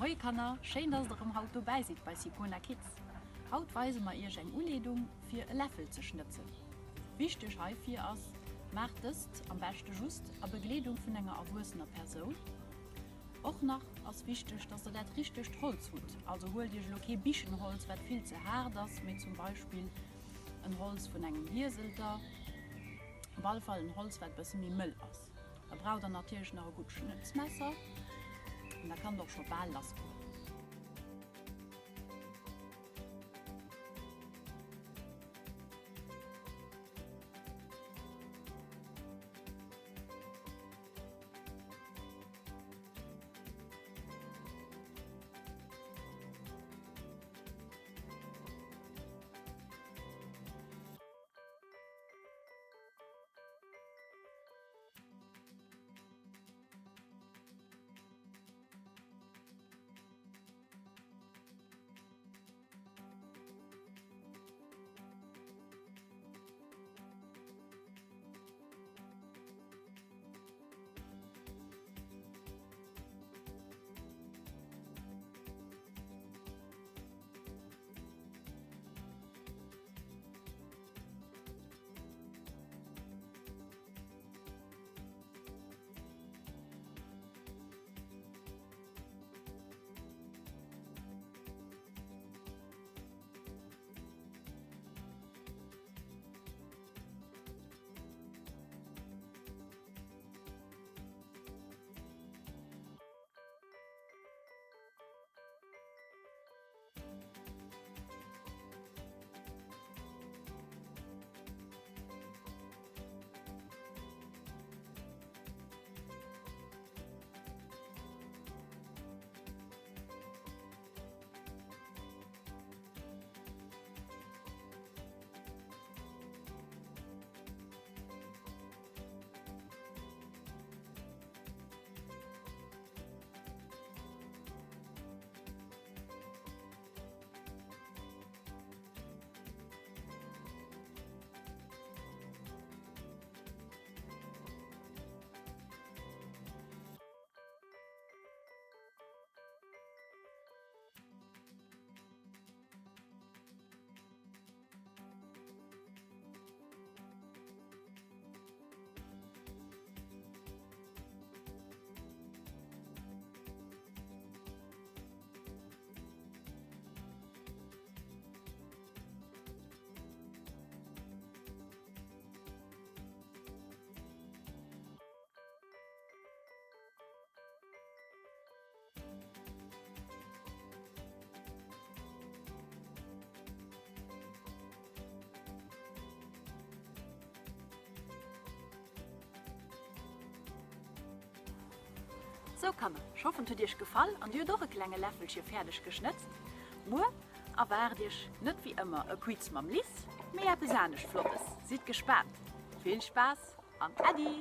Moie Kanner, schéin dass der erëm haut dobäi sidd bei Sicona Kids. Haut weise mer iech eng Uleedung fir e Läffel ze schnëtzen. Wichteg heifir ass, maacht dëst am beschte just a Begleedung vun enger erwuessener Persoun. Och nach ass wichteg dass der dat richtegt Holz hutt, also huelt iech elo kee Bichenholz wat vill ze haart ass, mee zum Beispill en Holz vun engem Hieselter, op alle Fall en Holz wat e bësse méi mëll ass. Da braucht der natierlech nach e gutt Schnëtzmesser an da kann et och scho bal lass goen. Sou Kanner, ech hoffen et huet iech gefall an dir hutt och e klenge Läffelche fäerdeg geschnëtzt. Muer erwaart iech net wéi ëmmer e Quiz mam Liz, mee eppes anescht Flottes. Sidd gespaant! Vill Spaass an Äddi!